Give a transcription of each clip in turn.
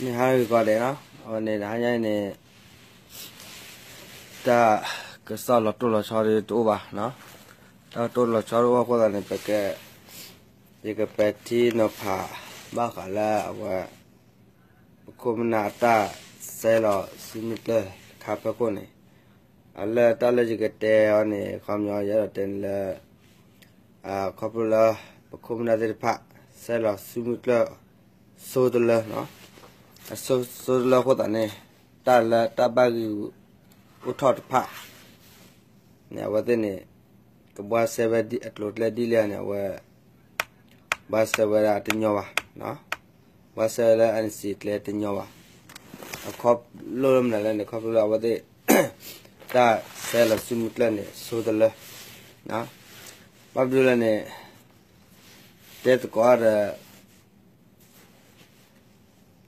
မုၢ်ဟါလီၤဂ့ၤကိးဂၤဒဲးနီၤ, အဝဲန့ၣ် တဟါညါအံၤန့ၣ် တၢ်ကစီၣ်လီၤတိၢ်လီၤဆီဒ်တအိၣ်ဘၣ်နီၤ, တၢ်ကတိၤလီၤဆီတအိၣ်အဃိသတးန့ၣ် ပက ယကပဲာ်ထံနီၤဖးဘၣ်ဃးလၢအဝဲ ပခိၣ်ပနၢ်အတၢ်ဆဲးလီၤစုမုၢ်ကျၢၢ်တခါဖဲခိၣ်န့ၣ်, အလၢတၢ်လၢယကတဲအီၤန့ၣ် ခီပညီယအဲၣ်ဒိးတဲန့ၣ်လၢ ခီဖျိလၢ ပခိၣ်ပနၢ်သ့ၣ်တဖၣ် ဆဲးလီၤစုမုၢ်ကျၢၢ် ဆိတလၢနီၤ, အဆိ ဆိတလၢအဃိသတးန့ၣ် တၢ်လၢတၢ်ဘၣ်ဂံၢ်အိၣ်ထီၣ်တဖၣ်န့ၣ် အဝဲသ့ၣ်န့ၣ် ကဘှါစဲဝဲဒ်အကျိၤအကျဲဒ်လဲၣ်န့ၣ် အဝဲ ဘှါစဲဝဲဒၣ်တညီဘၣ်, ဘှါစဲဝဲလၢ NCA ကျဲတညီဘၣ်, အခီဖျိလၢမနုၤလဲၣ်န့ၣ် ခီဖျိလၢအဝဲသ့ၣ် တၢ်ဆဲးလီၤစုမုၢ်ကျၢၢ်န့ၣ် ဆိတလၢ, ဘၣ်မနုၤလဲၣ်န့ၣ် တဲသကိးဒီး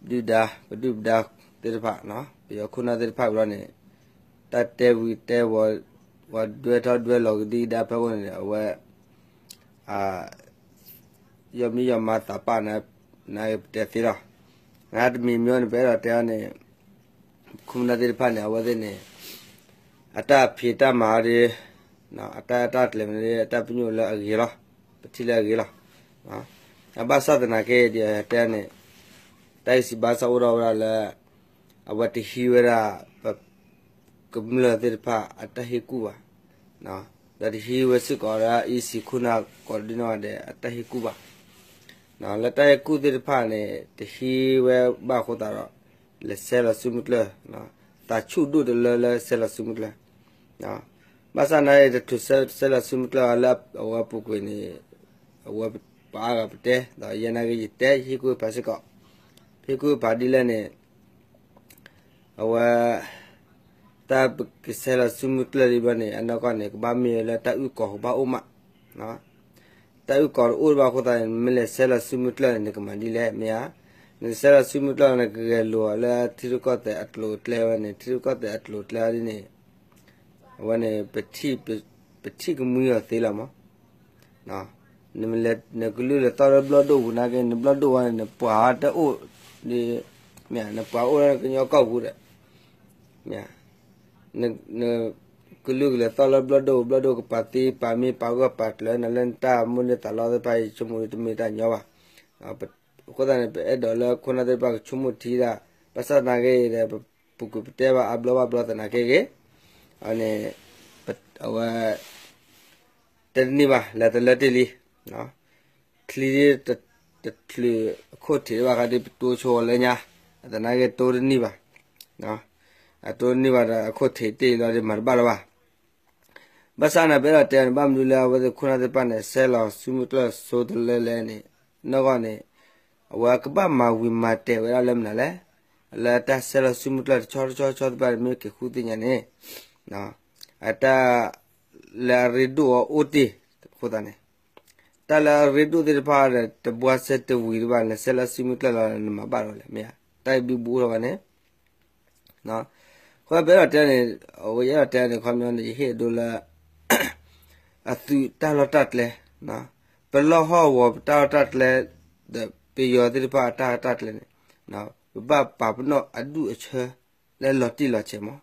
ဒုၣ်ဒါ ပဒုၣ်ပဒါသ့ၣ်တဖၣ် ပယီၤခိၣ်နၢ်သ့ၣ်တဖၣ်ဝံၤလီၤန့ၣ် တၢ်တဲဝံၤတဲဝီၤ ဝဲဒွဲထီၣ်ဒွဲလီၤကဒံကဒါဖဲအဃိန့ၣ် အဝဲ ယီၢ်မံယီၢ်မၤသးပာ်နၤ နပတဲသ့လီၤ, နတမံၤမံၤန့ၣ် ပအဲၣ်ဒိးတဲအီၤန့ၣ် ခိၣ်နၢ်သ့ၣ်တဖၣ်န့ၣ် အဝဲသ့ၣ်န့ၣ် အတၢ်ဖံးတၢ်မၤအီၤဒီး အတၢ်အဲၣ်တၢ်ကျဲၤမ့ၢ်ဒီး အတၢ်ပညိၣ်လၢအဂ့ၤလီၤ, ပထံၣ်လၢအဂ့ၤလီၤ, ဘၣ်ဆၣ်သနာ်က့ဒီးတဲန့ၣ် တၢ်ဂ့ၢ်စံးဘၣ်ဆၣ်အိၣ်ထီၣ်ဝဲဒၣ်လၢ အဝဲတဟံးဝဲဒၣ် ပ ကမျၢၢ်သ့ၣ်တဖၣ်အတၢ်ဟ့ၣ်ကူၣ်ဘၣ်, ဒီးတဟံးဝဲစ့ၢ်ကီးဒီး EC ခိၣ်နၢ်ကိးဒံနီၢ်ဂၤဒဲးအတၢ်ဟ့ၣ်ကူၣ်ဘၣ်, လၢတၢ်ဟ့ၣ်ကူၣ်သ့ၣ်တဖၣ်န့ၣ် တဟံးဝဲဘၣ်အဃိသတးဒီး လဲၤဆဲးလီၤစုမုၢ်ကျၢၢ်, သးဆူၣ်ဒိၣ်တလၢလၢဆဲးလီၤစုမုၢ်ကျၢၢ်, ဘၣ်ဆၣ်နာ်က့ တချုးဆဲးလီၤစုမုၢ်ကျၢၢ်လၢအဝဲပူၤကွံာ်န့ၣ် အဝဲပှၤအါဂၤပတဲ ဒီးယဲနာ်က့ ယတဲဟ့ၣ်ကူၣ်ဟ့ၣ်ဖးစ့ၢ်ကီး, ဟ့ၣ်ကူၣ်ဟ့ၣ်ဖးဒ်လဲၣ်န့ၣ် အဝဲ တၢ်ပကဆဲးလီၤစုမုၢ်ကျၢၢ်ဒံးဘၣ်န့ၣ် အနီၢ်ကီၢ်န့ၣ် ကဘၣ်မ့ၢ်ဝဲလၢတၢ်အုၣ်ကီၤကဘၣ်အိၣ်မး, တၢ်အုၣ်ကီၤတအိၣ်ဘၣ်အဃိသတးန့ၣ် မ့ၢ်လဲၤဆဲးလီၤစုမုၢ်ကျၢၢ်န့ၣ် နကမၤဒ်လဲၣ် မ့ၢ်ဧါ, နကဆဲးလီၤစုမုၢ်ကျၢၢ်န့ၣ် ကဂဲၤလိာ်အီၤလၢထံရူၢ်ကီၢ်သဲးအကျိၤအကျဲဝဲန့ၣ် ထံရူၢ်ကီၢ်သဲးအကျိၤအကျဲဒ်န့ၣ် အဝဲန့ၣ် ပထံၣ်ကမှံအီၤသ့လီၤမး, နကလုၢ်လဲၤသီၣ်လၢဘျီၣ်ဒိၣ်ပူၤနာ်က့ နဘျီၣ်ဒိၣ်ဝဲန့ၣ် နပှၤတအိၣ်, မ့ၢ်နပှၤအိၣ်လၢကညီကီၢ်ပူၤဒီး, မ့ၢ် နကလုၢ်ကလဲၤသီၣ်လၢဘျီၣ်ဒိၣ် ဘျီၣ်ဒိၣ်ကပာ်သံပာ်မ့ၢ်ပာ်ဂၢၢ်ပာ်ကျၢၤနၤလၢ နတၢ်မိၣ်န့ၢ်သးလီသ့ၣ်တဖၣ် ယဆိကမိၣ်တမ့ၢ်တၢ်ညီဘၣ်, အဃိသတးန့ၣ် ပအဲၣ်ဒိးလၢခိၣ်နၢ်သ့ၣ်တဖၣ်ကဆိကမိၣ်ထံဒၣ်, ဘၣ်ဆၣ်သနာ်က့ဒီး ပပူၤကွံာ်ပတဲဘၣ်အါဘျီဘၣ်ဘျီသနာ်က့ဂ့ၤ, အန့ၣ် အဝဲ တနံၣ်ဘၣ် လဲၤတလၢတ့ၢ်လံ, ချံဒ်တချုးအခိၣ်ထံးဘၣ်ဃးဒီး ပတိဆိလၢညါ, အသနာ်က့တိတနံၣ်ဘၣ်, အတိတနံၣ်ဘၣ်ဒီး အခိၣ်ထံးတ့ၢ်လီၤဒီး မၤတဘၣ်လၢၤဘၣ်. ဘၣ်ဆၣ်န့ၣ် ပအဲၣ်ဒိးတဲန့ၣ် ဘၣ်မနုၤလၢအဝဲသ့ၣ်ခိၣ်နၢ်သ့ၣ်တဖၣ်န့ၣ် ဆဲးလီၤစုမုၢ်ကျၢၢ်ဆိတလၢလဲၣ်န့ၣ်, နီၢ်ကီၢ်န့ၣ် အဝဲကဘၣ်မၤဝံၤမၤတဲာ်ဝဲဒၣ်လၢမနုၤလဲၣ်, လၢတၢ်ဆဲးလီၤစုမုၢ်ကျၢၢ်တဆီတဆီတဆီသ့ၣ်တဖၣ်န့ၣ် မ့ၢ်က့ၤဃုသ့ၣ်ညါန့ၣ် အတၢ်လၢအရ့ဒိၣ်အီၤအိၣ်တ့ၢ်အဃိသတးန့ၣ်, တၢ်လၢအရ့ဒိၣ်သ့ၣ်တဖၣ်ဒီး တဘှါစဲတဝံၤတဘၣ် နဆဲးလီၤစုမုၢ်ကျၢၢ်လီၤ နမၤဘၣ်လီၤလဲၣ် မ့ၢ်ဧါ, တၢ်အံၤဘံဘူအိၣ်ထီၣ်ဘၣ်န့ၣ် အဃိပအဲၣ်ဒိးတဲန့ၣ် အဝဲယအဲၣ်ဒိးတဲန့ၣ် ခီပညီန့ၣ် ယဟ့ၣ်အဒိလၢ အသုးတၢ်လီၢ်တၢ်ကျဲ, ပလီၢ်ဟီၣ်ကဝီၤပတၢ်လီၢ်တၢ်ကျဲ ဒီးပယီၤသ့ၣ်တဖၣ်အတၢ်လီၢ်တၢ်ကျဲန့ၣ် ပဘၣ်ပာ်ပနီၣ်အဒူၣ်အဆၢ လၢလီၤတံၢ်လီၤဆဲးမး,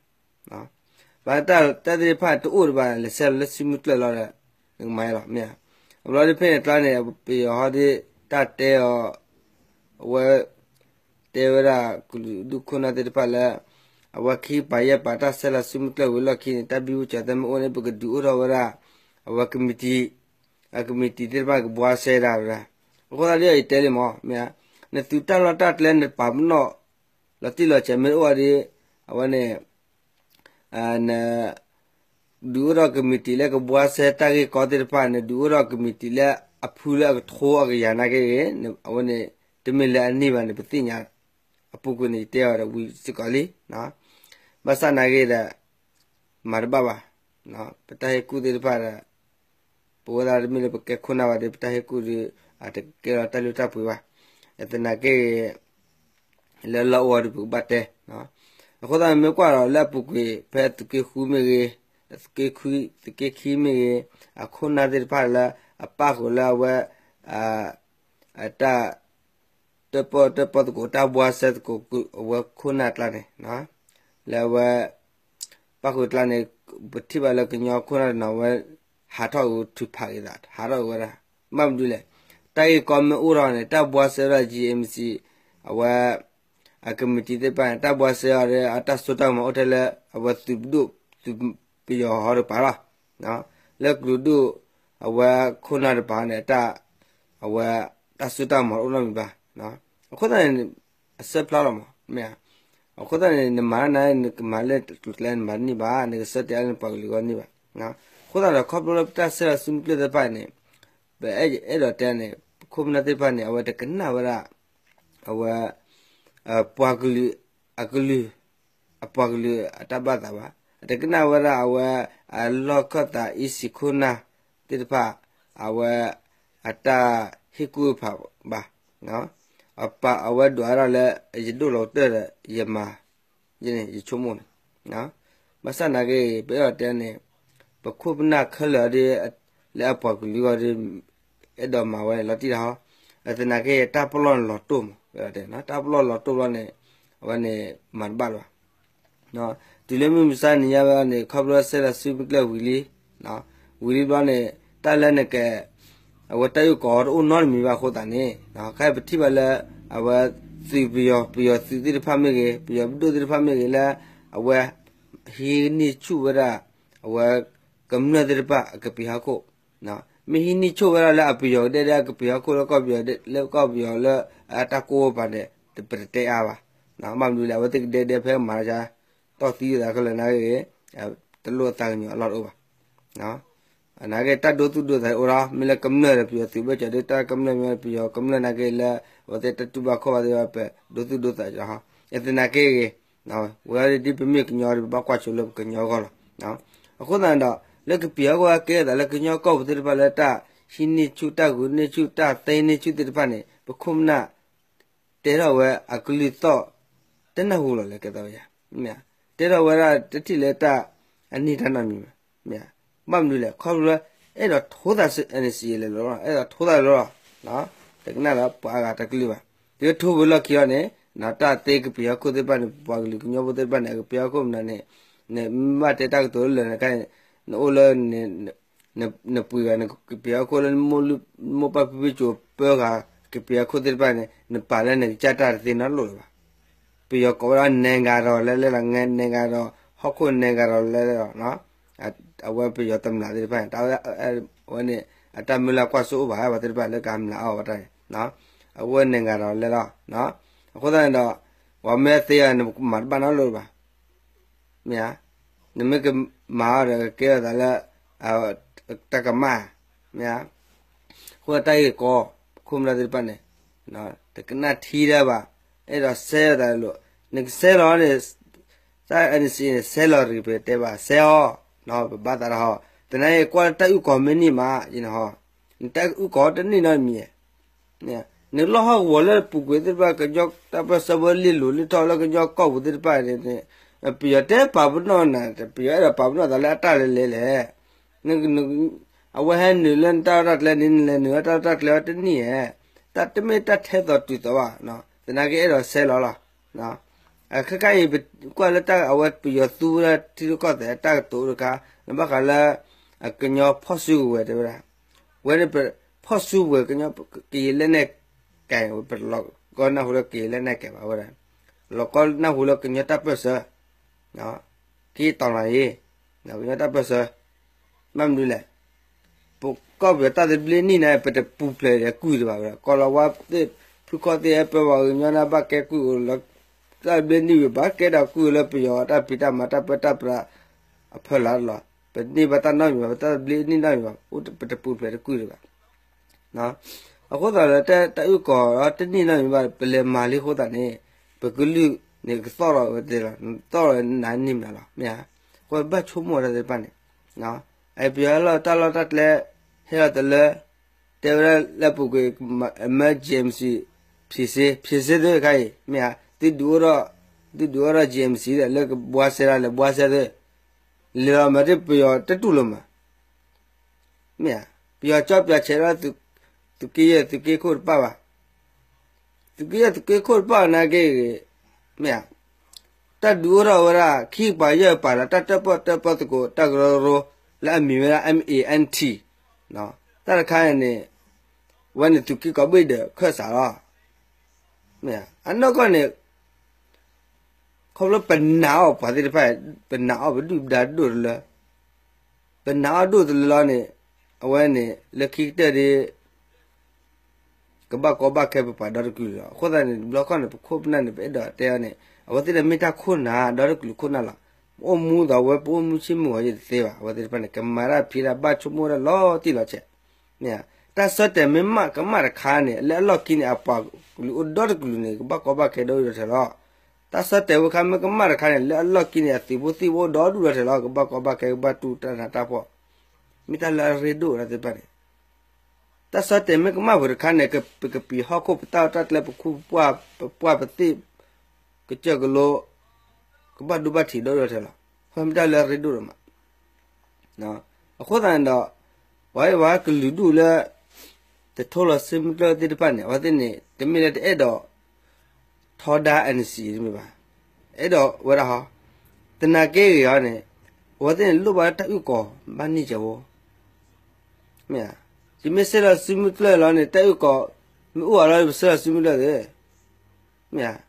ဘၣ်တၢ်တၢ်သ့ၣ်တဖၣ်တအိၣ်တဘၣ် လဲၤဆဲးလီၤလၢစုမုၢ်ကျၢၢ်လီၤဒီး နကမၤလီၤ မ့ၢ်ဧါ, အဘျီဒ်ဖဲန့ၣ်ကျါန့ၣ် ပယီၤဟီဒ်တၢ်တဲအီၤ အဝဲ တဲဝဲဒၣ်ကလုာ်ဒူၣ်ခိၣ်နၢ်သ့ၣ်တဖၣ်လၢ အဝဲခံပာ်ယဲၢ်ပာ်တၢ်ဆဲးလီၤစုမုၢ်ကျၢၢ်ဝံၤလီၢ်ခံန့ၣ် တၢ်ဘံဘူစၢၤသဲမ့ၢ်အိၣ်န့ၣ် ပကဒုးအိၣ်ထီၣ်ဝဲဒၣ် အဝဲကမံးတံာ် အကမံးတံာ်သ့ၣ်တဖၣ်ကဘှါစဲဒၣ်ဝဲဒၣ်, အဃိသတးဒီးယတဲလံမး မ့ၢ်ဧါ, နသုးတၢ်လီၢ်တၢ်ကျဲနပာ်ပနီၣ် လီၤတံၢ်လီၤဆဲးမ့ၢ်တအိၣ်ဒီး အဝဲန့ၣ် န ဒုးအိၣ်ထီၣ်ကမံးတံာ်လၢကဘှါစဲတၢ်ဂ့ၢ်ကီသ့ၣ်တဖၣ် နဒုးအိၣ်ထီၣ်ကမံးတံာ်လၢအဖုလၢအကထိအကယၤနာ်က့ဂ့ၤ အဝဲန့ၣ် တမ့ၢ်လၢအန့ၢ်ဘၣ်န့ၣ် ပသ့ၣ်ညါ အပူၤကွံာ်န့ၣ် ယတဲအီၤဒီးဝံၤစ့ၢ်ကီးလံ, ဘၣ်ဆၣ်နာ်က့ဒီး မၤတဘၣ်ဘၣ်, ပတၢ်ဟ့ၣ်ကူၣ်သ့ၣ်တဖၣ်ဒီး ပဝဲဒၣ်တမ့ၢ်လၢပကဲခိၣ်နၢ်ဘၣ်ဒီး ပတၢ်ဟ့ၣ်ကူၣ်ဒီး အတကဲလီၤတၢ်လုၢ်တၢ်ပှ့ၤဘၣ်, သနာ်က့ လၢလီၢ်အိၣ်ဒီးပကဘၣ်တဲ, အဃိသတးမ့ၢ်ကွၢ်ဒီးလၢအပူၤကွံာ် ဖဲသုးက့ဃုမ့ၢ်ဂ့ၤ, သုးက့ခံမ့ၢ်ဂ့ၤ, အခိၣ်နၢ်သ့ၣ်တဖၣ်လၢ အပၣ်ဃုာ်လၢအဝဲ အတၢ် တၢ်ပီၣ်တၢ်ပီၣ်သကိး တၢ်ဘှါစဲသကိး အဝဲခိၣ်နၢ်ကျါန့ၣ်, လၢအဝဲ ပၣ်ဃုာ်ကျါန့ၣ် ပထံၣ်ဘၣ်လၢကညီခိၣ်နၢ်တနီၤဝဲ ဟးထီၣ်အုးထုးဖးက့ၤသး ဟးထီၣ်အုးဝဲဒၣ်, ဘၣ်မနုၤလဲၣ်, တၢ်ဂ့ၢ်ကီမ့ၢ်အိၣ်ထီၣ်န့ၣ် တၢ်ဘှါစဲဝဲဒၣ် GMC အဝဲ အကမံးတံာ်သ့ၣ်တဖၣ်န့ၣ် တၢ်ဘှါစဲအီၤဒီး အတၢ်စိတၢ်ကမီၤအိၣ်ထဲလၢ အဝဲသုးပဒိၣ် သုးပယီၤဟီတကပၤလီၤ. လၢကျိၤဒိၣ် အဝဲခိၣ်နၢ်တကပၤန့ၣ် အဝဲ တၢ်စိတၢ်ကမီၤအိၣ်နီတမံၤဘၣ်. အဃိသတးန့ၣ် အဆၢဖျါလီၤမး, မ့ၢ်ဧါ. အဃိသတးန့ၣ် နမၤနၤ နကမၤလၢကျိၤကျဲ နမၤတန့ၢ်ဘၣ်, နကဆၢတဲာ်လၢနပှၤကလုာ်အဂီၢ်န့ၣ်ဘၣ်. အဃိသတးဒီး ခီဖျိလၢပတၢ်ဆဲးလီၤစုမုၢ်ကျၢၢ်သ့ၣ်တဖၣ်န့ၣ် ပအဲၣ်ဒိးတဲန့ၣ် ပခိၣ်ပနၢ်သ့ၣ်တဖၣ်န့ၣ် အဝဲတကနၣ်ဝဲဒၣ် အဝဲ ပှၤကလုာ် အကလုာ် အပှၤကလုာ်အတၢ်ဘၣ်သးဘၣ်, အတကနၣ်ဝဲဒၣ်အဝဲ အလီၢ်ခၢၣ်သး အံၣ်စံၣ်ခိၣ်နၢ်သ့ၣ်တဖၣ် အဝဲ အတၢ်ဟ့ၣ်ကူၣ်ဟ့ၣ်ဖးဘၣ်. အဝဲဒွးဝဲဒၣ်လၢ ယဒိၣ်လီၤကတၢၢ်ဒီး ယမၤ ယန့ၣ် ယဆိကမိၣ်န့ၣ်, ဘၣ်ဆၣ်နာ်က့ ပအဲၣ်ဒိးတဲန့ၣ် ပခိၣ်ပနၢ်ခဲလၢာ်ဒ် လၢအပှၤကလုာ်ဂီၢ်ဒီး အဲၣ်ဒိးမၤဝဲန့ၣ် လီၤတံၢ်တဟီ, သနာ်က့ တၢ်ပလီၢ်န့ၣ်လီၤတိၢ်မး, တၢ်ပလီၢ်လီၤတိၢ်ဘျီန့ၣ် အဝဲန့ၣ် မၤတဘၣ်လၢၤဘၣ်. တုၤလၢမုၢ်မဆါနံၤညါဝဲန့ၣ် ခီဖျိဆဲးလီၤစုမုၢ်ကျၢၢ်ဝံၤလံ ဝံၤလံဘျီန့ၣ် တၢ်လၢနက အဝဲတၢ်အုၣ်ကီၤတအိၣ်နီတမံၤဘၣ်အဃိသတးန့ၣ် ခဲအံၤပထံၣ်ဘၣ်လၢ အဝဲ သုးပယီၤ ပယီၤသုးသ့ၣ်တဖၣ်မ့ၢ်ဂ့ၤ ပယီၤပဒိၣ်သ့ၣ်တဖၣ်မ့ၢ်ဂ့ၤလၢ အဝဲ ဟံးန့ၢ်ဆူၣ်ဝဲဒၣ် အဝဲ ကမျၢၢ်သ့ၣ်တဖၣ်အကပံာ်ဟီၣ်ခိၣ်, မ့ၢ်ဟံးန့ၢ်ဆူၣ်ဝဲဒၣ်လၢအပယီၤကဒဲဒဲအကပံာ်ဟီၣ်ခိၣ်လၢကီၢ်ပယီၤလၢ လၢအတၢ်ကိၢ်ပၤန့ၣ် ပတတဲအါဘၣ်. ဘၣ်မနုၤလဲၣ် အဝဲသ့ၣ်ကဒဲဒဲဖဲမၤတၢ် တီၢ်သံသးခဲလၢာ်နာ်က့ တလိၣ်အသးကညီၤအလီၢ်တအိၣ်ဘၣ်. နာ်က့ တၢ်ဒိသူၣ်ဒိသးအိၣ်ဒီး မ့ၢ်လၢကမျၢၢ်ဒီးပယီၤသုးဘၢၣ်စၢၤဒီး တၢ်ကမျၢၢ်မ့ၢ်ပယီၤကမျၢၢ်နာ်က့လၢ အဝဲသ့ၣ်တၢ်တူၢ်ဘၣ်ခီၣ်ဘၣ်သ့ၣ်တဖၣ် ပဒိသူၣ်ဒိသးလီၤ. သနာ်က့ဂ့ၤ ဝဲဒၣ်ဒ်ပမ့ၢ်ကညီဒီး ပဘၣ်ကွၢ်ဆိလၢပကညီအဂီၢ်လီၤ. အဃိသတးန့ၣ်ဒီး လၢကပံာ်ဟီၣ်ခိၣ်အကဲအသးလၢကညီကီၢ်ပူၤသ့ၣ်တဖၣ်လၢတၢ်ဟံးန့ၢ်ဆူၣ် တၢ်ဂုာ်န့ၢ်ဆူၣ် တၢ်သ့န့ၢ်ဆူၣ်သ့ၣ်တဖၣ်န့ၣ် ပခိၣ်ပနၢ် တဲထီၣ်ဝဲအကလုၢ်သီၣ် တနၢ်ဟူလီၤလၢကဲသီယါ, တဲထီၣ်ဝဲဒၣ်တထံၣ်လၢတၢ်အနံၣ်တၢ်နီတမံၤဘၣ်. ဘၣ်မနုၤလဲၣ် ခီဖျိလၢ အဲၣ်ဒိးထိသးစ့ၢ်လဲၣ်လီၤ, အဲၣ်ဒိးထိသးလီၤ, တကနၣ်လၢပှၤအဂၤတကလုၢ်ဘၣ်. တုၤထိဝဲလီၢ်ခံလီၤန့ၣ် တၢ်သ့ကပံာ်ဟီၣ်ခိၣ်သ့ၣ်တဖၣ်န့ၣ် ပှၤကလုာ်ကညီဖိသ့ၣ်တဖၣ်န့ၣ် အကပံာ်ဟီၣ်ခိၣ်မနုၤန့ၣ် နမ့ၢ်ဘၣ်တဲတၢ်ကတိၤလၢလၢာ်န့ၣ် နအိၣ်လၢ နပှ့ၤဂၤ နကပံာ်ဟီၣ်ခိၣ်လၢ မိၢ်ပၢ်ဖံဖုကၠိပၢဂၤ ကပံာ်ဟီၣ်ခိၣ်သ့ၣ်တဖၣ်န့ၣ် နပာ်လၢနကစၢ်တၢ်တသ့နီတလိၣ်လၢၤဘၣ်. ပယီၤကိးဝဲဒၣ် နိုင်ငံတော် လဲလဲလီၤ, နိုင်ငံတော် ဟီၣ်ခိၣ် နိုင်ငံတော် လဲလဲလီၤ. အဝဲပယီၤတမျးသ့ၣ်တဖၣ်န့ၣ် အဝဲန့ၣ် အတၢ်မုၢ်လၢ်ကွၢ်စိအိၣ်ဘၣ် ပှၤသ့ၣ်တဖၣ်လၢကမျးအီၣ်ဝဲတၢ်န့ၣ် အဝဲ နိုင်ငံတော် လဲလီၤ. အဃိသတးန့ၣ်ဒီး ပှၤမ့ၢ်သ့အီၤ နမၤတဘၣ်နီတလိၣ်လၢၤဘၣ်. မ့ၢ်ဧါ, နမ့ၢ်ကမၤအီၤဒီးကကဲထီၣ်သးလၢ တၢ်ကမၣ်, မ့ၢ်ဧါ, အဃိတၢ်ဂ့ၢ်ကီ ပခိၣ်ပနၢ်သ့ၣ်တဖၣ်န့ၣ် တကနၣ်ထံဒၣ်ဘၣ်, အဲၣ်ဒိးဆဲးလီၤသးလိၤ, နကဆဲးလီၤန့ၣ် တၢ် NCA န့ၣ် ဆဲးလီၤတဂ့ၤ ပတဲဘၣ် ဆဲးအီၤ, ပဘၣ်သးဒီးဟီ, သနာ်က့ ကွၢ်လၢတၢ်အုၣ်ကီၤမ့ၢ်န့ၢ်မး ယနဟီ, နတၢ်အုၣ်ကီၤတန့ၢ်နီတမံၤ နလီၢ်ဟီၣ်ကဝီၤလၢပူၤကွံာ်သ့ၣ်တဖၣ် ကညီတၢ်ပၢၢ်ဆၢဝဲလ့ၢ်လိၤလ့ၢ်ထီၣ်လၢကညီကီၢ်ပူၤသ့ၣ်တဖၣ်န့ၣ်, ပယီၤတဲပာ်ပနီၣ်နၤ, ပယီၤအဲၣ်ဒိးပာ်ပနီၣ်သးလၢအတၢ်လဲၤလဲၤလဲၣ်, အဝဲဟဲနုာ်လၢနတၢ်လီၢ်တၢ်ကျဲန့ၣ် နလဲၤနုာ်လၢတၢ်လီၢ်တၢ်ကျဲဝဲတန့ၢ်ဧါ, တၢ်တမ့ၢ်တၢ်ထဲသိးတုၤသိးဘၣ်, သနာ်က့အဲၣ်ဒိးဆဲးလီၤလီၤ. ခဲခါအံၤ ပကွၢ်လၢတၢ်အဝဲပယီၤသူဝဲဒၣ်ထံရူၢ်ကီၢ်သဲးတၢ်ကတိၤတခါ, နဘၣ်ဃးလၢ ကညီဖီၣ်စုကဝဲၤတဲဝဲဒၣ်, ဝဲန့ၣ် ဖီၣ်စုကဝဲၤ ကညီ ကယဲၢ်လၢနဲၣ်ကဲ ပတလီၤကီနၢ်ဟူလၢကယဲၢ်လၢနဲၣ်ကဲဘၣ်ဝဲဒၣ်, လီၤကီနၢ်ဟူလၢကညီတၢ်ပၢၢ်ဆၢ, က့တီၤလီၤအံၤ, ကညီတၢ်ပၢၢ်ဆၢ, ဘၣ်မနုၤလဲၣ်, ပကီၢ်ပယီၤတၢ်သဘျ့နံၣ်န့ၣ် ပတပူၤဖျဲးဒီးကွံာ်တဘၣ်ဝဲဒၣ်, ကီၢ်လီၤဝါသ့ၣ် ဖုခီၣ်သ့ၣ်ဟဲပၢဝဲကညီန့ၣ် ဘၣ်ကဲကွံာ်အိၣ်လီၤ, တၢ်သဘျ့နံၣ်ဝံၤ ဘၣ်ကဲဒီးကွံာ်လၢပယီၤတၢ်ဖံးတၢ်မၤတၢ်ပၢတၢ်ပြး အဖီလာ်လီၤ, ပန့ၢ်ဘၣ်တၢ်နီတမံၤဘၣ်, ပတၢ်သဘျ့နံၣ်နီတမံၤဘၣ်, ပတပူၤဖျဲးတကွံာ်တဘၣ်. အဃိသတးဒီး တၢ်အုၣ်ကီၤဒီးတန့ၢ်နီတမံၤဘၣ် ပလဲၤမၤလံအဃိသတးန့ၣ် ပကလုာ်န့ၣ်ကသီၣ်လီၤဝဲသ့လီၤ, နသီၣ်လီၤနၤန့ၢ်မနုၤလီၤ, မ့ၢ်ဧါ, အဃိဘၣ်ဆိကမိၣ်ဝဲဒၣ်သ့ၣ်တဖၣ်န့ၣ်, ပယီၤလီၢ်တၢ်လီၢ်တၢ်ကျဲ ဟဲလီၤတလၢ တဲဝဲဒၣ်လၢပူၤကွံာ် မၢ GMC ဖြေရှင်း, ဖြေရှင်း သ့ၣ်တခါအံၤ မ့ၢ်ဧါ, သုဒုးအိၣ်ထီၣ် သုဒုးအိၣ်ထီၣ် GMC ဒီးလၢကဘှါစဲဒၣ်လဲၤဘှါစဲသ့, လဲၤလီၤမး ပယီၤတတူၢ်လိာ်မး မ့ၢ်ဧါ, ပယီၤကၠီပၠီဆဲးဒီး သုးက့ယဲၢ်သုးက့ခိၣ်တပၣ်ဘၣ်, သုးက့ယဲၢ်သုးက့ခိၣ်တဖၣ်နာ်က့ဂ့ၤ, မ့ၢ်ဧါ, တၢ်ဒုးအိၣ်ထီၣ်ဝဲဒၣ် ခံကပၤယဲၢ်ကပၤဒီး တၢ်တၢၣ်ပီၣ်တၢၣ်ပီၣ်သကိး တၢ်ကရၢကရိ လၢအမံၤဝဲဒၣ် M A N T, တၢ်တခါန့ၣ်န့ၣ် ဝဲန့ၣ်သုးက့ကိးဘ့ၣ်ဒဲးခၢၣ်စးလီၤ. မ့ၢ်ဧါ, အနီၢ်ကီၢ်န့ၣ် ခီဖျိပနာ်အီၤပှၤသ့ၣ်တဖၣ်, ပနာ်အီၤပဒုၣ်ပဒါဒိၣ်တလၢ, ပနာ်အီၤဒိၣ်တလၢလီၤန့ၣ်, အဝဲန့ၣ် လၢခံကတၢၢ်ဒ် ကဘၣ်ကီဘၣ်ခဲပပှၤဒီတကလုာ်လီၤ. အဃိသတးန့ၣ် တဘျီခီန့ၣ် ပခိၣ်ပနၢ်န့ၣ် ပအဲၣ်ဒိးတဲအီၤန့ၣ် အဝဲသ့ၣ်ဒီးမ့ၢ်တၢ်ခိၣ်နၢ် ဒီတကလုာ်ခိၣ်နၢ်လီၤ. ပအိၣ်မူဒီးအဝဲ ပအိၣ်မူဆ့ၣ်မုၢ်ဂီၤယဲၢ်တသ့ဘၣ်. အဝဲသ့ၣ်တဖၣ်န့ၣ် ကမၤတၢ်ဖံးတၢ်ဘၣ်ဆိကမိၣ်ဝဲဒၣ်လီၤတံၢ်လီၤဆဲး မ့ၢ်ဧါ, တၢ်ဆၢတဲာ်မ့ၢ်မးကမၣ်တခါန့ၣ် လၢအလီၢ်ခံန့ၣ် အပှၤကလုာ်အိၣ်ဒီတကလုာ်န့ၣ် ကဘၣ်ကီဘၣ်ခဲဒီဒူၣ်ဒီထၢလီၤ. တၢ်ဆၢတဲာ်ဝဲခါမ့ၢ်ကမၣ်တခါန့ၣ် လၢအလီၢ်ခံန့ၣ် အသုးဖိသံၣ်ဖိအိၣ်ဒီဒူၣ်ဒီထၢလီၤ. ကဘၣ်ကီဘၣ်ခဲ ကဘၣ်တူၢ်တၢ်နးတၢ်ဖှီၣ်, မ့ၢ်တၢ်လၢအရ့ဒိၣ်တၢ်သ့ၣ်တဖၣ်န့ၣ် တၢ်ဆၢတဲာ်မ့ၢ်ကမၣ်ပှၤတခါန့ၣ် ပကပံာ်ဟီၣ်ခိၣ် ပတၢ်အီၣ်တၢ်ကျဲ ပခူပပှၢ် ပပှၢ်ပသ့ၣ် ကစၢၢ်ကလိ ကဘၣ်ဒိဘၣ်ထံးဒီဒူၣ်ဒီထၢလီၤ. အဃိမ့ၢ်တၢ်လၢအရ့ဒိၣ်ဒိၣ်မး. အဃိသတးန့ၣ်ဒီး ပှၤအံၤပှၤကလုာ်ဒူၣ်လၢ တထိလီၤစုမုၢ်ကျၢၢ်သ့ၣ်တဖၣ်န့ၣ် အဝဲသ့ၣ်န့ၣ် တမ့ၢ်လၢတအဲၣ်ဒိး ထီဒါ N C A တမ့ၢ်ဘၣ်. အဲၣ်ဒိးဝဲဒၣ်ဟီ, သနာ်က့ဂ့ၤအီၤန့ၣ် အဝဲသ့ၣ်န့ၣ်လိၣ်ဘၣ်လၢတၢ်အုၣ်ကီၤဘၣ်န့ၢ်ကဝီၤ, မ့ၢ်ဧါ, ယမ့ၢ်ဆဲးလီၤစုမုၢ်ကျၢၢ်လီၤန့ၣ် တၢ်အုၣ်ကီၤ မ့ၢ်အိၣ်အါလီၤ ပဆဲးလီၤစုမုၢ်ကျၢၢ်သ့, မ့ၢ်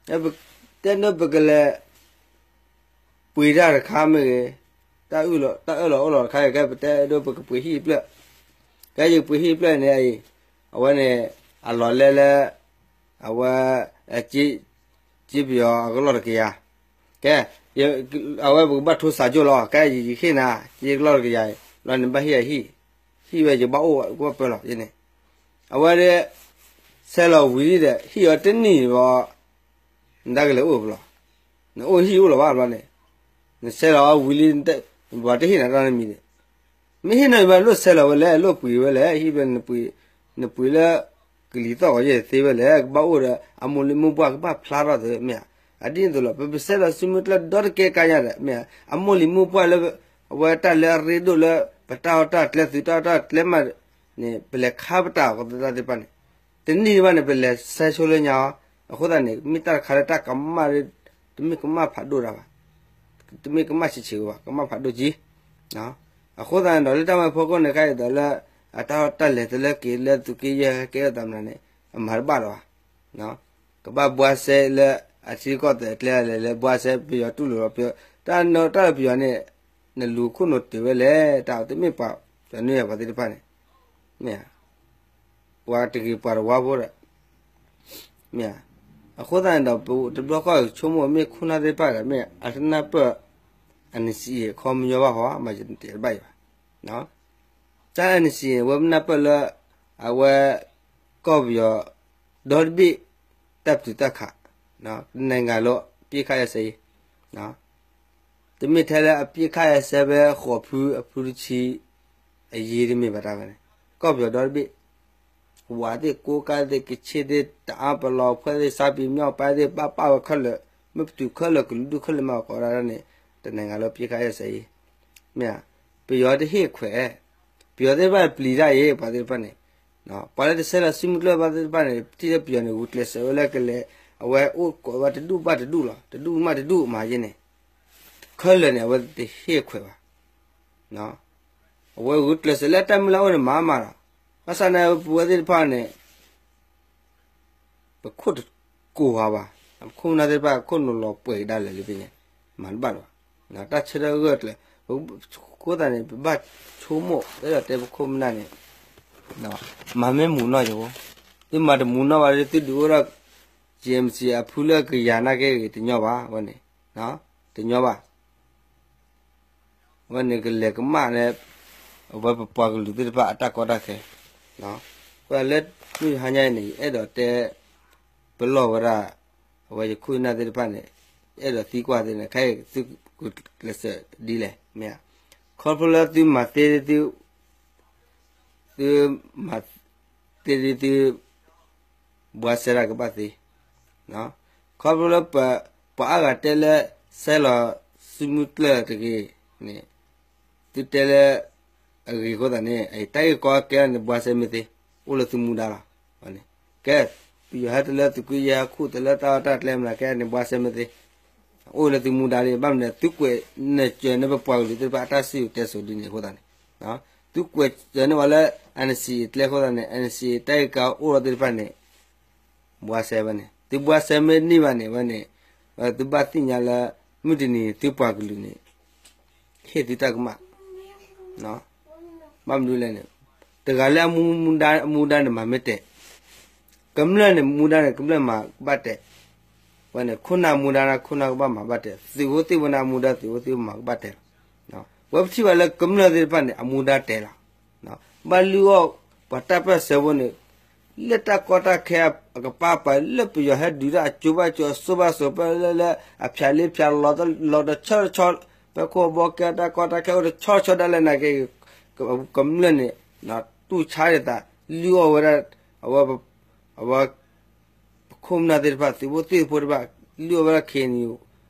ဧါ, တဲဒိပကလဲၤ ပှ့ၤတၢ်တခါမ့ၢ်ဂ့ၤ, တၢ်အၢၣ်လီၤ တၢ်အၢၣ်လီၤအိၣ်လီၤတခါဂ့ၤ ကဲပတဲဒိပကပှ့ၤဟံၣ်ဖျၢၣ်, ကဲယကပှ့ၤဟံၣ်ဖျၢၣ်န့ၣ်အံၤ, အဝဲန့ၣ် အလီၤလဲလၢ အဝဲ က့ပယီၤအကလီၢ်တကယၤ, ကဲ အဝဲပကဘၣ်ထိစးကၠိၣ်လီၤ ကဲယဟ့ၣ်နၤ က့ကလီၢ်တကယၤအံၤ လီၤန့ၣ်ဘၣ်ဟ့ၣ်အဟံၣ်, ဟံၣ်ဝဲယဘၣ်အိၣ်ကဘၣ်ပၢလီၤန့ၣ်, အဝဲဒၣ် ဆဲးလီၤဝံၤလံဒီး ဟံၣ်အီၤတနံၣ်ဘၣ် နတၢ်ကလဲၤအိၣ်ဘျီ, နအိၣ်ဟံၣ်အိၣ်လီၤဘၣ်ဘျီန့ၣ်, နဆဲးလီၤဝံၤလံ ပှၤတဟ့ၣ်နၤတၢ်နမံၤန့ၣ်, မ့ၢ်ဟ့ၣ်နၤဘၣ်လိၣ်ဆဲးလီၤဝဲလဲၣ် လိၣ်ပှ့ၤဝဲလဲၣ် ဟံၣ်ဘျီ နပှ့ၤလၢ ကလံၤသီၣ်ဂီၤယဲၢ်သ့ဝဲလဲၣ် ကဘၣ်အိၣ်ဒီး အမိၢ်လံၤမိၢ်ပှၢ်ကဘၣ်ဖျါထီၣ်သ့ မ့ၢ်ဧါ, အဒ်န့ၣ်အသိးလီၤ ပပဆဲးလီၤစုမုၢ်ကျၢၢ်ဒီတကဲကါညါဒီး မ့ၢ်ဧါ, အမိၢ်လံၤမိၢ်ပှၢ်လၢ အဝဲတၢ်လၢအရ့ဒိၣ်လၢ ပတၢ်အီၣ်တၢ်ကျဲ သုးတၢ်အီၣ်တၢ်ကျဲမးန့ၣ် ပလဲၤခါပတာ်အီၤသ့ၣ်တဖၣ်န့ၣ် တနံၣ်ဘၣ်န့ၣ် ပလဲၤဆဲးဆိလၢညါအီၤ, အဃိသတးန့ၣ် မ့ၢ်တၢ်တခါလၢတၢ်ကမၣ် တမ့ၢ်ကမၣ်ဖးဒိၣ်တၢ်ဘၣ်, တမ့ၢ်ကမၣ်ဆံးဆံးဝဲဘၣ် ကမၣ်ဖးဒိၣ်ကံ, အဃိသတးန့ၣ်ဒီး လၢတၢ်မၤဖီခိၣ်န့ၣ် ခဲအံၤဒီးလၢ အတၢ်တၢ်လဲၤတလၢက့ၤလၢသုးက့ယဲၢ်ကဲထီၣ်သးမနုၤန့ၣ် အမၤတဘၣ်လၢၤဘၣ်, ကဘၣ်ဘှါစဲလၢ အထံကီၢ်သဲးကျဲလဲၤလၢဘှါစဲပယီၤတူၢ်လိာ်လီၤ, တၢ်နီတၢ်လၢပယီၤန့ၣ် နလူၤခိၣ်နူာ်တ့ၢ်ဝဲလဲၣ် တၢ်တမ့ၢ်ပှၤ ပှၤနွံပှၤသ့ၣ်တဖၣ်န့ၣ် မ့ၢ် ပှၤတဂ့ၤပှၤတဝါဖိဒီး မ့ၢ် အဃိသတးန့ၣ်ဒီး တဘျီဃီဆိကမိၣ်မ့ၢ်ခိၣ်နၢ်သ့ၣ်တဖၣ်ဒီး မ့ၢ်အတနၢ်ပၢၢ် အနစံးအခီပညီဘၣ်ဃီ မၤယတဘၣ်အံၤဘၣ်, တၢ်အနစံး အဝဲမ့ၢ်နၢ်ပၢၢ်လၢ အဝဲ ကီၢ်ပယီၤ ဒီတဘ့ၣ် တၢ်ပတုာ်တၢ်ခး တနံၤဂၤလၢပစ်ခတ်ရပ်စဲရေး တမ့ၢ်ထဲလၢအပစ်ခတ်ရပ်စဲဖဲဃိးဖုအဖုတဆံ အရေးတမ့ၢ်ဘၣ်တၢ်ဝဲန့ၣ် ကီၢ်ပယီၤဒီတဘ့ၣ် ဝးသ့ၣ် ကိုးကန့်သ့ၣ် ကချင်သ့ၣ် တအာင်းပလောင်အဖွဲ့သ့ၣ် ရှမ်းပြည်မြောက်ပိုင်းသ့ၣ် ဘၣ်ပာ်ဝဲခဲလၢာ် မ့ၢ်ပတုာ်ခဲလၢာ် ကလုာ်ဒူၣ်ခဲလၢာ်မၤဝဲကိးဒၣ်န့ၣ် တနံၤဂၤလၢပစ်ခတ်ရပ်စဲရေး မ့ၢ် ပယီၤတဟ့ၣ်ခွဲး ပယီၤသ့ၣ်တဖၣ်ပျံၤတၢ်အံၤ ပှၤသ့ၣ်တဖၣ်န့ၣ် ပှၤလၢတဆဲးလီၤစုမုၢ်ကျၢၢ်ဘၣ်သ့ၣ်တဖၣ်န့ၣ် ထံၣ်လၢပယီၤန့ၣ် ဂုာ်ကျဲးစၢးဝဲလၢကလဲၤ အဝဲအိၣ်ကိးဝဲတဒူၣ်ဘၣ်တဒူၣ်လီၤ တဒူၣ်မးတဒူၣ်မးယဲန့ၣ် ခဲလၢာ်န့ၣ် အဝဲတဟ့ၣ်ခွဲးဘၣ် အဝဲဂုာ်ကျဲးစၢးလၢတၢ်မုၢ်လၢ်အိၣ်န့ၣ် မၤမးလီၤ. ဘၣ်ဆၣ်န့ၣ် ပဝဲသ့ၣ်တဖၣ်န့ၣ် ပခိၣ်တကိးဟးဘၣ်, ပခိၣ်ပနၢ်သ့ၣ်တဖၣ် ခိၣ်နူာ်လီၤပှဲၤကဒါလၢာ်လံပန့ၣ် မၤတဘၣ်လၢၤဘၣ်. တၢ်ဆၢထၢၣ်ဂၢၢ်ကျၢၤ အဃိသတးန့ၣ် ပဘၣ်ဆိကမိၣ် အဲၣ်ဒိးတဲပခိၣ်ပနၢ်န့ၣ် မၤမ့ၢ်မူးနီၢ်ယိ, သုမၤတမူးနီၢ်ဘၣ်ဒီး သုဒုးအိၣ်ထီၣ် G M C အဖုလၢကယၤနာ်က့ဂ့ၤ တညီဘၣ် ဝဲန့ၣ် တညီဘၣ်. အဝဲန့ၣ်ကလဲၤကမၣ်လၢ အဝဲပပှၤကလုာ်သ့ၣ်တဖၣ်အတၢ်ကီတၢ်ခဲ, လၢမုၢ်ဟါညါအံၤန့ၣ် ယအဲၣ်ဒိးတဲ ပလီၢ်ဝဲဒၣ် အဝဲယခိၣ်ယနၢ်သ့ၣ်တဖၣ်န့ၣ် အဲၣ်ဒိးသံကွၢ်သ့ၣ်န့ၣ် ခဲအံၤသုကျဲးစၢးဒ်လဲၣ် မ့ၢ်ဧါ. ခီဖျိလၢသုမၤသ့ဒ်သု သုမၤသ့ဒ်သု ဘှါစဲဒၣ်ကဘၣ်သ့, ခီဖျိလၢပ ပှၤအါဂၤတဲလၢ ဆဲးလီၤစုမုၢ်ကျၢၢ်တဂ့ၤန့ၣ် သုတဲလၢ အဂ့ၤအဃိသတးန့ၣ် တၢ်ဂ့ၢ်ကီကဲန့ၣ် ဘှါစဲမ့ၢ်သ့ အိၣ်လၢသုမူဒါလီၤ. န့ၣ် ကဲ, ပယီၤဟဲတလၢသုးက့ယဲၢ်ဟီၣ်ခိၣ် တလၢတၢ်အီၣ်တၢ်ကျဲမနုၤကဲန့ၣ် ဘှါစဲမ့ၢ်သ့, အိၣ်လၢသုမူဒါလံ. ဘၣ်မနုၤလဲၣ် သုကွဲးနၢၤစၢၤန့ၢ်ပပှၤကလုာ်သ့ၣ်တဖၣ် အတၢ်စံၣ်စိၤတဲစိၤဒ်န့ၣ်အဃိသတးန့ၣ်, သုကွဲးစၢၤန့ၢ်ဝဲလၢ NCA ကျဲအဃိသတးန့ၣ် NCA တၢ်ဂ့ၢ်ကီအိၣ်လီၤသ့ၣ်တဖၣ်န့ၣ် ဘှါစဲဝဲန့ၣ်, သုဘှါစဲမ့ၢ်န့ၢ်ဘၣ်န့ၣ် ဝဲန့ၣ် သုဘၣ်သ့ၣ်ညါလၢ မုၢ်တနံၤသုပှၤကလုာ်န့ၣ် ဟ့ၣ်သုတၢ်ကမၣ် ဘၣ်မနုၤလဲၣ်န့ၣ်, တဂၤလၢအမူဒါန့ၣ် မၤမ့ၢ်တဲာ်, ကမျၢၢ်န့ၣ် မူဒါန့ၣ် ကမျၢၢ်မၤကဘၣ်တဲာ်, ဝဲန့ၣ် ခိၣ်နၢ်မူဒါန့ၣ် ခိၣ်နၢ်ကဘၣ်မၤဘၣ်တဲာ်, သုးဖိသ့ၣ်ဖိန့ၣ် အမူဒါ သုးဖိသ့ၣ်ဖိမၤကဘၣ်တဲာ်လီၤ. ဝဲပထံၣ်ဘၣ်လၢကမျၢၢ်သ့ၣ်တဖၣ်န့ၣ် အမူဒါတဲာ်လီၤ. ဘၣ်လုၢ်အီၣ်ပှၤတၢ်ပၢၢ်ဆၢဖိန့ၣ် လၢတၢ်ကီတၢ်ခဲအကပၤပၤ လၢပယီၤဟဲဒုးတၢ်အကၠိဘၣ်ကၠိ အစိဘၣ်စိ ပၢလၢလၢ အဖၠးလ့ဖၠးလီၤ လီၤတဆီတဆီ, ဖဲခိၣ်ဘီကဲတၢ်ကီတၢ်ခဲအိၣ်တဆီတဆီဒၣ်လဲာ်နာ်က့ ကမျၢၢ်န့ၣ် တူၢ်ဆါဒၣ်သး လုၢ်အီၣ်ဝဲဒၣ် အဝဲ အဝဲ ပခိၣ်ပနၢ်သ့ၣ်တဖၣ် သုးဖိသ့ၣ်ဖိတဖၣ် လုၢ်အီၣ်ဝဲဒၣ် KNU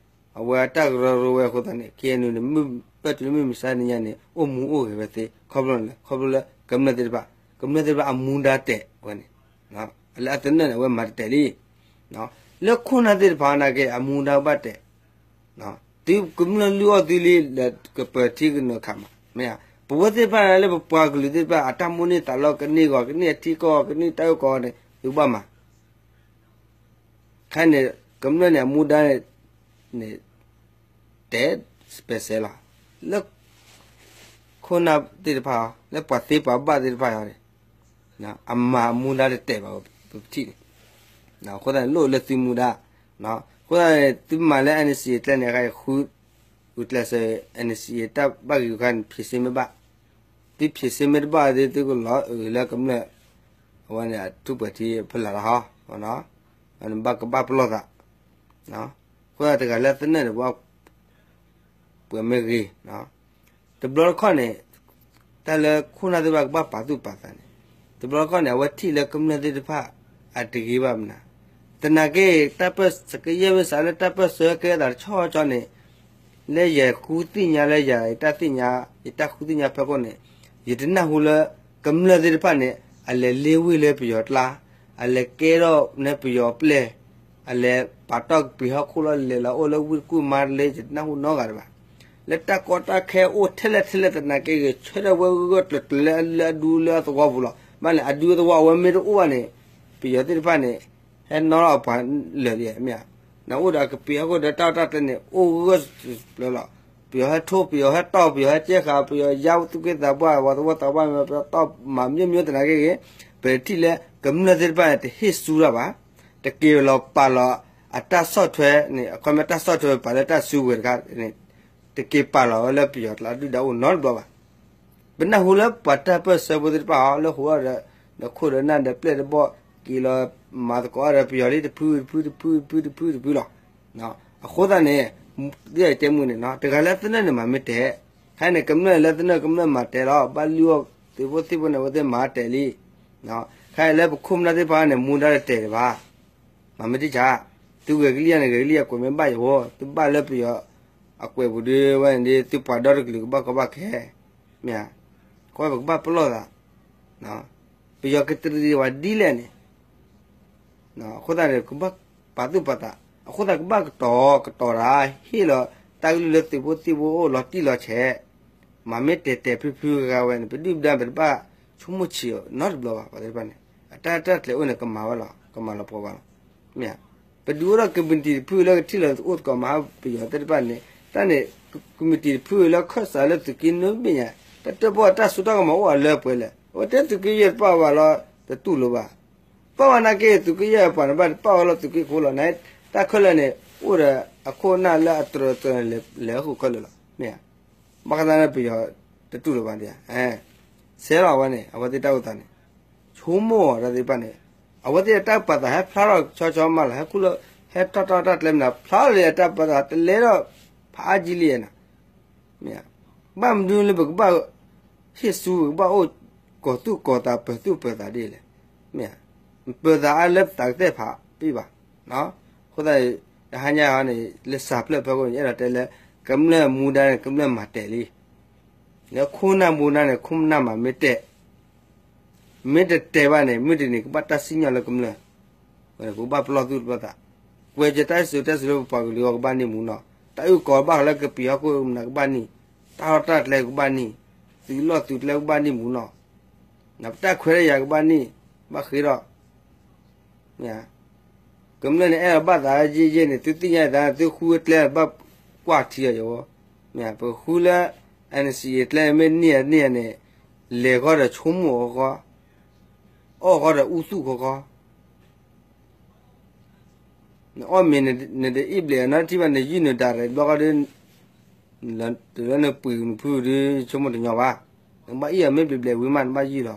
အဝဲအတၢ်ကရၢကရိဝဲအဃိသတးန့ၣ် KNU န့ၣ် မုၢ်ပၢၢ်တုၤလၢမုၢ်မဆါတနံၤညါန့ၣ် အိၣ်မူအိၣ်ဂဲၤဝဲသ့ ခီဖျိန့ၣ်လဲၣ် ခီဖျိလၢကမျၢၢ်သ့ၣ်တဖၣ် ကမျၢၢ်သ့ၣ်တဖၣ်အမူဒါတဲာ်ဝဲန့ၣ် လၢအသနၢၣ်န့ၣ် အဝဲမၤတတဲာ်လံ လၢခိၣ်နၢ်သ့ၣ်တဖၣ်နာ်က့ အမူဒါဘၣ်တဲာ် သုကမျၢၢ်လုၢ်အီၣ်သုလံ ဒီးကပၢၤထံကနၢၤခးမး မ့ၢ်ဧါ, ပဝဲသ့ၣ်တဖၣ်လၢပပှၤကလုာ်သ့ၣ်တဖၣ် အတၢ်မိၣ်န့ၢ်သးလီ ကန့ၢ်ဂီၤ ကန့ၢ်အထံကီၢ် ကန့ၢ်တၢ်အုၣ်ကီၤန့ၣ် သုကဘၣ်မၤ ခဲန့ၣ် ကမျၢၢ်န့ၣ် အမူဒါန့ၣ် တဲာ် special လီၤ. လၢ ခိၣ်နၢ်သ့ၣ်တဖၣ်အီၤ လၢပှၤသ့ပှၤဘၣ်သ့ၣ်တဖၣ်အီၤန့ၣ် အမၤအမူဒါတတဲာ်ဘၣ် ပထံၣ်န့ၣ် အဃိသတးန့ၣ် လိၣ်လၢသုမူဒါ အဃိသတးန့ၣ် သုမၤလၢ NCA ကျဲန့ၣ် ဃု ဂုာ်ကျဲးစၢး NCA တၢ်ဘၣ်ဂ့ၤဂ့ၤခါန့ၣ် ဖြေရှင်းမ့ၢ်ဘၣ်, သုဖြေရှင်းမ့ၢ်တဘၣ်သ့ သုကလီၤအုးလၢကမျၢၢ် အဝဲန့ၣ် အထူးပှဲၤထံဖီလာ်တဟီ ဘၣ်ကဘၣ်ပလီၢ်သး အဃိသတးတဂၤလၢသနၢၣ်န့ၣ် ပှၤ ပှဲၤမ့ၢ်ဂ့ၤ တဘျီတခီၣ်န့ၣ် တၢ်လၢခိၣ်နၢ်သ့ၣ်တဖၣ်ကဘၣ်ပာ်သူၣ်ပာ်သးန့ၣ် တဘျီတခီၣ်န့ၣ် အဝဲထံၣ်လၢကမျၢၢ်သ့ၣ်တဖၣ် အတဂ့ၤဘၣ်မနုၤ သနာ်က့ တၢ်ပၢၢ်ဆၢကယဲၢ်မ့ၢ်စးလၢ တၢ်ပၢၢ်ဆၢကဲသးတဆီဆီန့ၣ် လၢယဃုသ့ၣ်ညါလၢယၤ ယတၢ်သ့ၣ်ညါ ယတၢ်ဃုသ့ၣ်ညါဖဲခိၣ်န့ၣ် ယတနၢ်ဟူလၢ ကမျၢၢ်သ့ၣ်တဖၣ်န့ၣ် အလဲၤလ့ဝ့ၢ်လၢပယီၤကျါ အလဲၤကဲထီၣ်န့ၢ်ပယီၤပျဲၢ် အလဲၤပာ်တီၢ်ကပံာ်ဟီၣ်ခိၣ်လီၤ လဲၤလီၤအိၣ်လၢဝ့ၢ်တကူၣ်မါတလ့ ယတနၢ်ဟူနီတဂၤတဘၣ် လၢတၢ်ကီတၢ်ခဲအိၣ်ထဲလဲၣ်ထဲလဲၣ်သနာ်က့ဂ့ၤ ဆၢထၢၣ်ဝဲဂၢၢ်ဂၢၢ်ကျၢၤကျၢၤလၢအဒူလၢအသဝီပူၤလီၤ. ဘၣ်န့ၣ် အဒူအသဝီအဝဲမ့ၢ်တအိၣ်ဘၣ်န့ၣ် ပယီၤသ့ၣ်တဖၣ်န့ၣ် ဟဲနီၣ်လီၤပှၤလၢာ်ဒ်မ့ၢ်ဧါ. နအိၣ်ဒီးကပံာ်ဟီၣ်ခိၣ်ဒီးတၢ်အီၣ်တၢ်ကျဲန့ၣ် အိၣ်ဂၢၢ်ကျၢၤလီၤ. ပယီၤဟဲထိ ပယီၤဟဲတီၢ် ပယီၤဟဲကဲဃာ် ပယီၤယါသူၣ်က့သးပှၢ် ပှၤသဝီသးပှၢ်မ့ၢ်ပယီၤတီၢ်မၤမ့ၢ်မ့ၢ်သနာ်က့ဂ့ၤ ပထံၣ်လၢကမျၢၢ်သ့ၣ်တဖၣ်န့ၣ် တဟ့ၣ်ဆူတၢ်ဘၣ်. တက့ၤလီၤပာ်လီၤအတၢ်ဆီၣ်ထွဲန့ၣ် အခီပညီတၢ်ဆီၣ်ထွဲပာ်လၢတၢ်စုကဝဲၤတခါန့ၣ် တက့ၤပာ်လီၤဝဲလၢပယီၤကျါဒုၣ်ဒါအိၣ်နီတဘျီဘၣ်. ပနၢ်ဟူလၢပှၤတၢ်ပၢၢ်ဆၢဖိသ့ၣ်တဖၣ်အီၤ လၢဟူးအီၣ်ဒီး ဒီးခိၣ်ဒီးနၢ်ဒီးပျဲၢ်တဘီၣ် က့ၤလီၤမၤသကိးအီၣ်ဒီးပယီၤလံတဖုတဖုတဖုတဖုတဖုတဖုတဖုလီၤ. အဃိသတးန့ၣ် ဒ်ယတဲမုၢ်န့ၣ် တဂၤလၢသနၢၣ်န့ၣ်မၤမ့ၢ်တဲာ်, ခဲအံၤန့ၣ် ကမျၢၢ်လၢသနၢၣ်ကမျၢၢ်မၤတဲာ်လီၤ. ဘၣ်လုၢ်အီၣ်သုးဖိသ့ၣ်ဖိန့ၣ် အဝဲသ့ၣ်မၤတဲာ်လံ. ခဲအံၤလၢပခိၣ်ပနၢ်သ့ၣ်တဖၣ်န့ၣ် မူဒါတတဲာ်ဒံးဘၣ်. မၤမ့ၢ်တံၢ်ဆါ, သုဂဲၤကလံၢ်ယၤန့ၣ် ဂဲၤကလံၢ်ယၤကွဲးမ့ၢ်ဘၣ်ယၤဖိ, သုဘၣ်လၢပယီၤအကွဲးပူၤဒုးဝဲန့ၣ်ဒုး သုပှၤဒီတကလုာ်ကဘၣ်ကီဘၣ်ခဲ, မ့ၢ်ဧါ, ကွၢ်ပကဘၣ်ပလီၢ်သး, ပယီၤကတရံးဝဲဒ်လဲၣ်န့ၣ် အဃိသတးန့ၣ် ကဘၣ်ပာ်သူၣ်ပာ်သး, အဃိသတးကဘၣ်ကတီၤ ကတီၤတၢ် ဟ့ၣ်လီၤတၢ်ကလုၢ်လၢသုးဖိသ့ၣ်ဖိအိၣ်လီၤတံၢ်လီၤဆဲး, မၤမ့ၢ်တဲာ်တဲာ်ဖုဖုဂၤဝဲန့ၣ် ပဒုၣ်ပဒါပတဘၣ်ဆိကမိၣ်ဆံးနီတဘျီဘၣ် ပှၤသ့ၣ်တဖၣ်န့ၣ် အတၢ်တၢ်ကျဲၤအိၣ်န့ၣ် ကမၤဝဲလီၤ ကမၤလီၤပှီၢ်ဝဲလီၤ, မ့ၢ်ဧါ, ပဒုးအိၣ်ဒီးကမံးတံာ်တဖုလၢကထံၣ်လီၤအိၣ်သကိးမၤဟါပယီၤသ့ၣ်တဖၣ်န့ၣ် တၢ်န့ၣ် ကမံးတံာ်တဖုလၢခၢၣ်စးလၢသုးက့နွံဘ့ၣ်ညါ တၢ်တၢၢ်ပီၣ်တၢ်စိတၢ်ကမီၤအိၣ်အလၢပှဲၤလဲၣ်, အဝဲတဲသုးက့ယဲၢ်တပာ်ဝဲလီၤ တတူၢ်လိာ်ဘၣ် ပာ်ဝဲနာ်က့ သုးက့ယဲၢ်ပှၤန့ၣ်ဘၣ်တပာ်ဝဲလီၤသုးက့ခိၣ်လီၤန့ၣ်, တၢ်ခဲလၢာ်န့ၣ် အိၣ်ဒီးအခိၣ်အနၢ်လၢအတြၢၤတြၢၤန့ၣ် လဲၤဃုာ်ခဲလၢာ်လီၤ, မ့ၢ်ဧါ, ဘၣ်ဃးသးန့ၣ်ပယီၤတတူၢ်လိာ်ဘၣ်ဒံးဧါ, ဆဲးလီၤဝဲန့ၣ် အဝဲသ့ၣ်တၢ်အိၣ်သးန့ၣ်, ဆိကမိၣ်အီၤတၢ်သ့ၣ်တဖၣ်န့ၣ်, အဝဲသ့ၣ်တၢ်ပာ်သးဟဲဖျါထီၣ်ဆီဆီမးလီၤ ဟဲခူၣ်လၢ ဟဲထီၣ်ထီၣ်တၢ်ကျဲမနုၤ ဖျါလၢတၢ်ပာ်သးတလဲဒီး ဖးအါကံလံနီၤ မ့ၢ်ဧါ, ဘၣ်မနုၤလၢပကဘၣ် ဟ့ၣ်ဆူ ပကဘၣ်အိၣ်ကီၤသူၣ်ကီၤသးပၢၤသူၣ်ပၢၤသးဒ်လဲၣ်, မ့ၢ်ဧါ, ပၢၤသးအါလၢပသးကသဲၣ်ဖးပ့ၢ်ဘၣ်, အဃိသတး တဟါညါအံၤန့ၣ် လၢစၢ်ဖျၢၣ်ဖဲခိၣ်န့ၣ် အဲၣ်ဒိးတဲလၢ ကမျၢၢ်မူဒါန့ၣ် ကမျၢၢ်မၤတဲာ်လံ, လၢခိၣ်နၢ်မူဒါန့ၣ် ခိၣ်နၢ်မၤမ့ၢ်တဲာ်, မ့ၢ်တတဲာ်ဘၣ်န့ၣ် မုၢ်တနံၤကဘၣ်တၢ်စံၣ်ညီၣ်လၢကမျၢၢ် ပကဘၣ်ပလီၢ်သူၣ်ပလီၢ်သး, ကွဲးကဲတၢ်စံၣ်စိၤတဲစိၤလၢပပှၤကလုာ်အဂီၢ်ကဘၣ်န့ၢ်မူနီၤ, တၢ်အုၣ်ကီၤဘၣ်ဃးလၢကပံာ်ဟီၣ်ခိၣ်မနုၤကဘၣ်န့ၢ်, တၢ်လီၢ်တၢ်ကျဲကဘၣ်န့ၢ်, သုးလီၢ်သုးကျဲကဘၣ်န့ၢ်မူနီၤ, ပတၢ်ခွဲးတၢ်ယာ်ကဘၣ်န့ၢ်, ဘၣ်ဃ့ဒီး ကမျၢၢ်န့ၣ် အဲၣ်ဒိးဘၣ်သးယဲၢ်ယဲၢ်န့ၣ် သုသ့ၣ်ညါသး သုဃုကျဲဘၣ်ကွၢ်ထံအီၤယဝဲ, ပဃုလၢ NCA ကျဲမ့ၢ်န့ၢ်ဧါန့ၢ်ဧါန့ၣ်, လဲၤဃီဒီးဆိကမိၣ်ဃီဃီ, အီၣ်ဃီဒီးအူသူၣ်ဃီဃီ, နအီၣ်မ့ၤနတအ့ၣ်ဘျဲးနီတထံၣ်ဘၣ် နယုၢ်နဒါရၤဘျီဃီဒီး တုၤလၢနပှ့ၤနဖုဒုး ဆိကမိၣ်တညီဘၣ်, နဘၣ်အ့ၣ်အီၤမ့ၢ်ဘျဲးဘျဲးဝံၤမး နဘၣ်ယုၢ်လီၤ,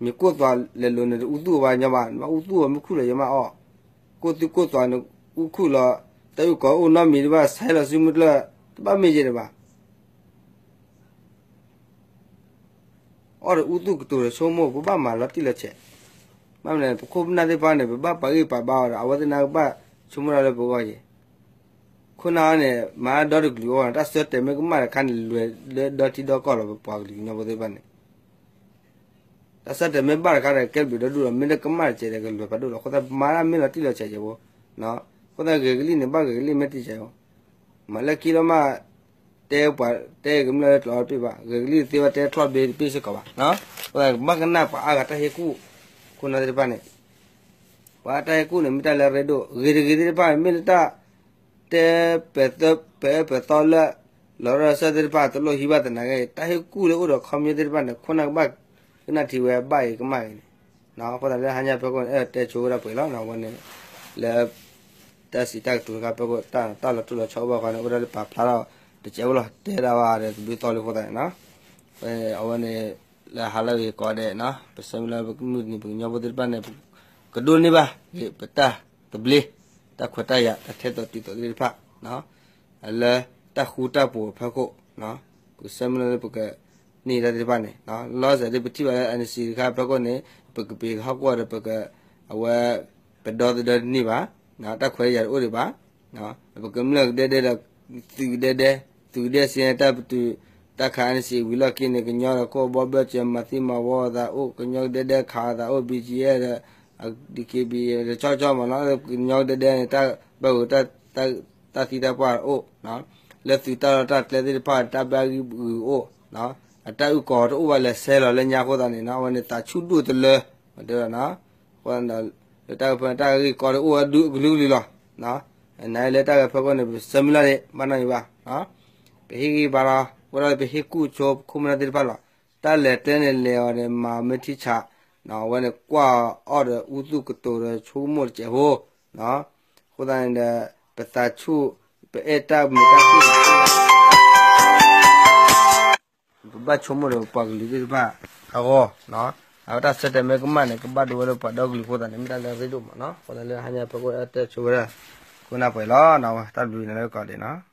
မ့ၢ်ကိၢ်သွးလဲၤလိၤနတအူသူၣ်အီၤဘၣ်ညီဘၣ် နဘၣ်အူသူၣ်အီၤမ့ၢ်ခူၣ်လီၤယမးအီၣ်, ကိၢ်သူၣ်ကိၢ်သွးနအူခူၣ်လီၤ, တၢ်အုၣ်ကီၤအိၣ်နီတမံၤဒုးဘၣ်ဆဲးလီၤစုမုၢ်ကျၢၢ်, တဘၣ်မ့ၢ်ယဲၢ်ဒံးဘၣ် အီၣ်ဒီးအူသူၣ်ကတိၤဒီးဆိကမိၣ် ပဘၣ်မၤလီၤတံၢ်လီၤဆဲး, ဘၣ်မနုၤ ပခိၣ်ပနၢ်သ့ၣ်တဖၣ်န့ၣ် ပဘၣ်ပာ်ဂံၢ်ပာ်ဘါအီၤဒီး အဝဲသ့ၣ်န့ၣ်ကဘၣ်ဆိကမိၣ်တၢ်လၢပဂီၢ်ယဲၢ်, ခိၣ်နၢ်န့ၣ် မၤဒီတကလုာ်အီၤ တၢ်ဆၢတဲာ်မ့ၢ်ကမၣ်တခါန့ၣ် လဲၤလၢဒီထံဒီကီၢ်လီၤ ပပှၤကလုာ်ကညီဖိသ့ၣ်တဖၣ်န့ၣ် တၢ်ဆၢတဲာ်မ့ၢ်ဘၣ်တခါဒီး ကဲဘျုးဒီဒူၣ်လီၤ မ့ၢ်တကမၣ်တစဲးဒီးကလဲၤဖးဒိၣ်လီၤ အဃိသတးပမၤတၢ်မ့ၢ်လီၤတံၢ်လီၤဆဲးယဲၢ်ဖိ, အဃိသတးဂဲၤကလံၣ်န့ၣ် ဘၣ်ဂဲၤကလံၣ်မ့ၢ်တံၢ်ဆဲးဖိ, မၤလၢခံလီၤမး, တဲပှၤတဲကမျၢၢ်လၢကျိးတပ့ၢ်ဘၣ် ဂဲၤကလံၣ်သ့ဝဲတဲချီၣ်ဘ့တပ့ၢ်စ့ၢ်ကီးဘၣ်, အဃိသတးကဘၣ်ကနၣ်ပှၤအါဂၤတၢ်ဟ့ၣ်ကူၣ်, ခိၣ်နၢ်သ့ၣ်တဖၣ်န့ၣ် ပှၤတၢ်ဟ့ၣ်ကူၣ်န့ၣ် မ့ၢ်တၢ်လၢအရ့ဒိၣ် ဂ့ၤတဂ့ၤသ့ၣ်တဖၣ်န့ၣ် မ့ၢ်လၢတၢ် တဲပသၢပသီလၢ လီၤရၢၢ်စၢၢ်သ့ၣ်တဖၣ်တလိၣ်ဟံးဘၣ်သနာ်က့ တၢ်ဟ့ၣ်ကူၣ်လၢအိၣ်ဒီးခီပညီသ့ၣ်တဖၣ်န့ၣ် ခိၣ်နၢ်ကဘၣ်ကနၣ်ထံဝဲဘၣ်အံၤကမၣ်အံၤန့ၣ်, အဃိသတးလၢဟါညါဖဲခိၣ်န့ၣ် အဲၣ်ဒိးတဲဆိဝဲဒၣ်ပှဲၤလီၤ အဝဲန့ၣ် လၢ တၢ်စံးတၢ်ကတိၤတခါဖဲခိၣ် တၢ်လီၤတိၢ်လီၤဆီအိၣ်ဘၣ်ဃီန့ၣ် အိၣ်ဒၣ်လၢပာ်ဖျါထီၣ်တစဲးဖိလီၤ တဲဒၣ်ဝဲဒီးသဘျ့သီလံအဃိသတးန့ၣ်နီၤ, အဝဲန့ၣ် လၢဟါလၢအဂ့ၤကိးဂၤဒဲးနီၤ ပဆၢမုၢ်လၢ်လၢပကမုၢ်တနံၤပကညီဖိသ့ၣ်တဖၣ်န့ၣ် ကဒိးန့ၢ်ဘၣ် ပတၢ်သဘျ့ တၢ်ခွဲးတၢ်ယာ် တၢ်ထဲသိးတုၤသိးသ့ၣ်တဖၣ် လၢတၢ်ဃူတၢ်ဖိးဖဲခိၣ် ပကဆၢမုၢ်လၢ်လၢပကန့ၢ်တၢ်သ့ၣ်တဖၣ်န့ၣ် လီၤစဲးဒ်ပထံၣ်ဘၣ်လၢ NCA တခါဖဲခိၣ်န့ၣ် ပကပ့ၤဟီၣ်ကဝီၤဒီးပက အဝဲ ပဒီသဒၢတန့ၢ်ဘၣ် တၢ်ခွဲးတၢ်ယာ်တအိၣ်ဒံးဘၣ် ပကမျၢၢ်ကဒဲဒဲဒီး သုးကဒဲဒဲ သုးကဒဲစ့ၢ်တၢ်ပတုာ် တၢ်ခး NCA ဝံၤလီၢ်ခံန့ၣ် ကညီဒီးခိၣ်ဘီဘၢၣ်စၢၤ မၤသံမၤဝီအသးအိၣ် ကညီကဒဲဒဲခးအသးအိၣ် BGF ဒီး DKBA ဒီးဆီဆီမ့ၢ်နီၤ ကညီကဒဲဒဲန့ၣ် တၢ်ဘၣ်ဂုာ် တၢ်သံတၢ်ပှၢ်အိၣ် လၢသုးတၢ်လီၢ်တၢ်ကျဲသ့ၣ်တဖၣ် တၢ်ဘၣ်ဂံၢ်ဘၣ်ဂုာ်အိၣ် အတၢ်အုၣ်ကီၤတအိၣ်ဘၣ်လဲၤဆဲးလီၤလၢညါအဃိသတးန့ၣ် အဝဲန့ၣ်သးဆူၣ်ဒိၣ်တလၢ တဲဝဲနီၤ အဃိ လၢတၢ်ဂ့ၢ်ဖဲန့ၣ် တၢ်ဂ့ၢ်ကီတအိၣ်ဝဲဒုးအကလုာ်ကလုာ်လီၤ နလၢတၢ်ဂ့ၢ်ဖဲခိၣ်န့ၣ် ပဆၢမုၢ်လၢ်န့ၣ် ဘၣ်နီၢ်ယံၤဘၣ် ပဟ့ၣ်ဂံၢ်ဘါလီၤ အဃိဒီးပဟ့ၣ်ကူၣ်ဆိပခိၣ်ပနၢ်သ့ၣ်တဖၣ်လီၤ တၢ်လဲၤကျဲန့ၣ် လဲၤအီၤန့ၣ် မၤမ့ၢ်ထံဆး အဝဲန့ၣ်ကွၢ်အီၣ်ဒီးအူသူၣ်ကတိၤဒီးဆိကမိၣ်တစဲးဖိ အဃိသတးန့ၣ်ဒီး ပသးဆူၣ် ပအဲၣ်တၢ်မုာ်တၢ်ခုၣ် ပဘၣ်ဆိကမိၣ်ဒီးပှၤကလုာ်သ့ၣ်တဖၣ်အဂီၢ် အဝဲတၢ်ဆၢတဲာ်မ့ၢ်ကမၣ်န့ၣ် ကဘၣ်ဒိဝဲလၢပှၤဒီကလုာ်အဃိသတးန့ၣ် မ့ၢ်တၢ်လၢအရ့ဒိၣ်မးနီၤ အဃိသတးလၢဟါညါဖဲခိၣ်အဲၣ်တဲဆိဝဲဒၣ် ခိၣ်နၢ်ပှဲၤလီၤ တၢ်ဘျုးနၤလၢကိးဂၤဒဲးနီၤ